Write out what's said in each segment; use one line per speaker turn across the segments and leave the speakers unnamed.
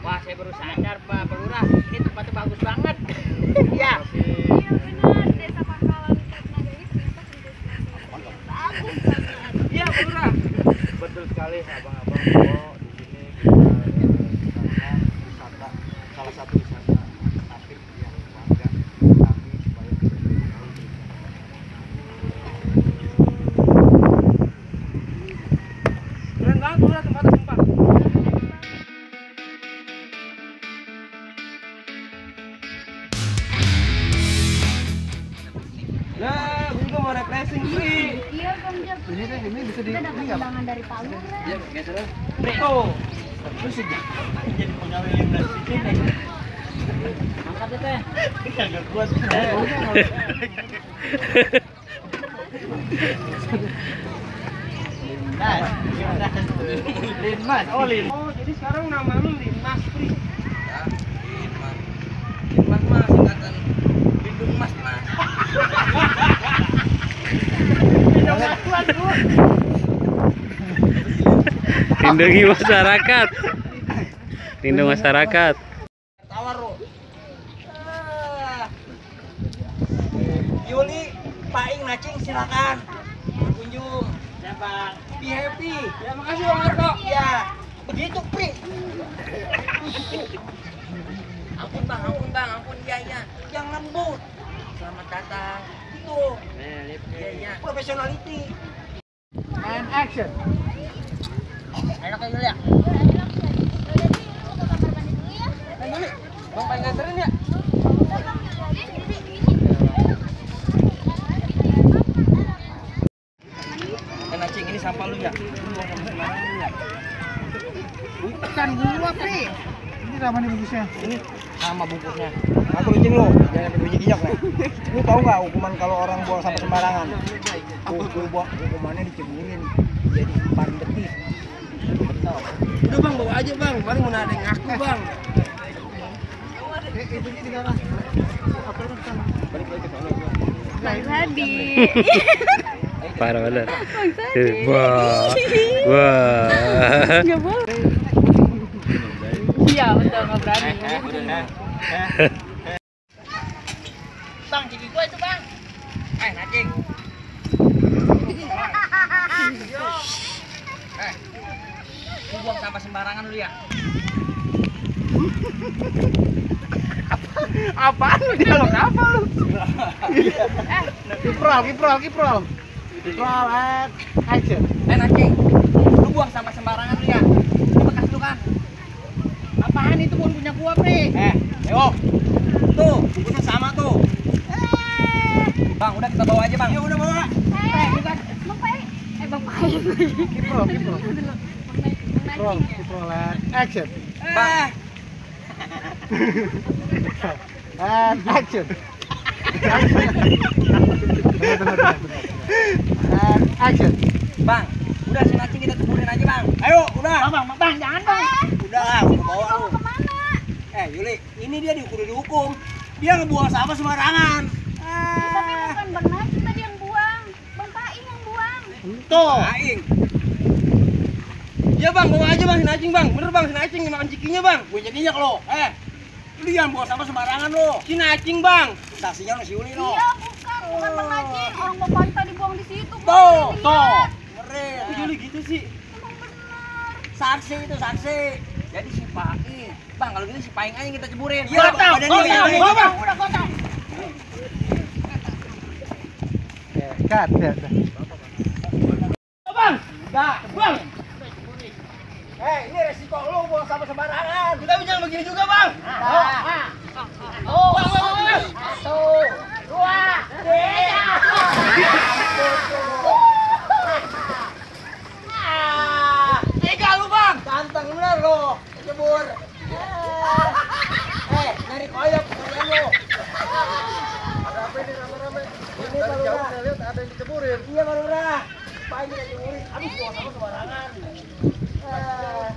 Wah, saya baru sadar Pak Lurah, ini tempatnya bagus banget. Iya.
Iya benar, Desa Pangkalan Tenaga Listrik bagus banget.
Iya, Pak Lurah.
Betul sekali abang-abang. Oh, di sini kita wisata, salah satu wisata aktif yang bangga kami supaya bisa tahu.
Keren banget Lurah tempatnya sumpah.
Nah, gue mau refreshing sih.
Iya Bang Jab.
Ini bisa
Kita dapat undangan dari Pak Lurah.
Iya, geser. Preko. Terus sejak jadi pegawai yang dari sini.
Angkat deh Teh.
Kagak kuat. Linmas. Oh, Lin.
Oh, jadi sekarang nama lu Linmas Pri.
Ya, Linmas. Linmas mah singkatan Lindung Mas, Mas.
Lindungi masyarakat. Lindungi masyarakat.
Tawar lo. Yuli, Paing, Nacing silakan. Berkunjung.
Ya Bang.
Be happy.
Ya makasih Bang Arko.
Ya, begitu Pri. Ampun bang, ampun iya. Yang lembut. Selamat datang. Itu. Iya. Professionality.
And action.
Enak aja ya. Ayo Yuli, bang Paing nganterin ya. Nacing ini sampah lu ya.
Bukan gua Pri. Ini sama nih bungkusnya.
Ini sama bungkusnya. Aku licin lo, jangan diinjak nih. Lu tahu nggak hukuman kalau orang buang sampah sembarangan? Hukumannya diceburin jadi paling betis. Betul. Udah bang, bawa aja bang. Paling mana ada yang ngaku bang.
Itu di sana. Apa itu sana?
Balik lagi ke sana.
Bang Sadi.
Parah bener.
Bang Sadi.
Wah. Wah.
Enggak boleh. Iya, betul enggak berani.
Bang, gigi gua itu Bang.
Nacing. Lu buang sampah sembarangan lu ya.
Apaan lu dialog apa lu? Kiprol. Kiprol and action.
Nacing. Lu buang sampah sembarangan lu ya. Ini bekas lu kan.
Apaan itu bukan punya gua, Pri?
Ayo. Tuh, bungkusnya sama tuh. Bang, udah kita bawa aja, Bang. Ya udah bawa.
Bang Pai. Bang Pai.
Kiprol.
Bang Najing ya.
Kiprol and action.
Bang.
And action. And action.
Bang, udah si Nacing kita ceburin aja, Bang. Ayo, udah.
Bang, jangan Bang.
Udah lah, kita bawa
Mau
lu.
kemana?
Yuli, ini dia dihukum. Dia ngebuang sampah sembarangan.
Tapi bukan Bang Najing tadi yang buang. Bang Paing yang buang.
Tuh.
Aing. Ya Bang, bawa aja Bang si Nacing, Bang. Bener Bang, si Nacing makan cikinya, Bang. Gue jadinya lo. Lu jangan buang sampah sembarangan lo. Si Nacing, Bang. Saksinya lo si Yuli lo.
Iya, bukan Bang Najing. Orang Bang Paing tadi buang di situ.
Tuh.
Lihat.
Keren. Kok Yuli gitu sih?
Emang benar.
Saksi itu, saksi. Jadi si Paing. Bang, kalau gitu si Paing aja yang kita ceburin.
Iya, Bang.
Udah kotak.
Cut.
Bang. Enggak, Bang. Ini resiko lu buang sampah sembarangan. Kita jangan begini juga, Bang.
Satu, dua, tiga.
Tiga lu, Bang. Ganteng bener lu. Cebur. Nyari koyok kalian lu. Ada apa ini rame-rame? Ini baru jauh saya lihat ada yang diceburin. Iya, baru dah. Paling kita ceburin. Habis buang sampah sembarangan.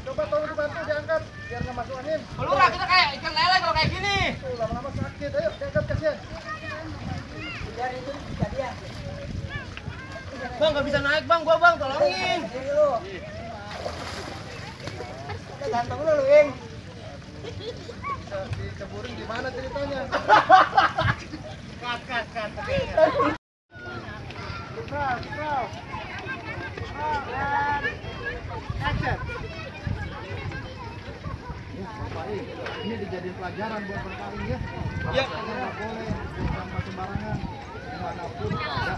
Coba tolong dibantu diangkat biar nggak masuk angin.
Lurah, kita kayak ikan lele kalau kayak gini.
Tuh, lama-lama sakit. Ayo diangkat kasihan.
Biar itu bisa dia.
Bang, nggak bisa naik Bang, gua Bang, tolongin.
Jadi lu. Tantang lu, Ing.
Dikeburin gimana ceritanya?
Kat.
Ini dijadiin pelajaran buat berpaling ya.
Ya.
Nggak boleh buang sampah sembarangan. Dimanapun ada,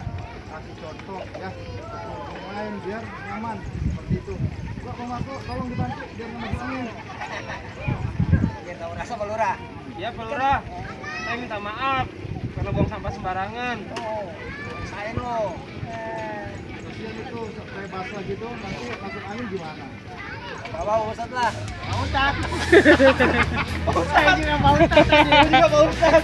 kasih contoh ya. Untuk lain biar nyaman seperti itu. Pak Komako, tolong dibantu biar nggak masuk angin.
Biar tahu rasa Pak Lurah.
Ya Pak Lurah, saya minta maaf karena buang sampah sembarangan.
Oh, saya lo.
Kasihan itu kayak basah gitu, nanti masuk angin gimana?
Bawa Ustaz lah.
Mau Ustaz. Saya juga mau Ustaz.
Saya juga mau Ustaz.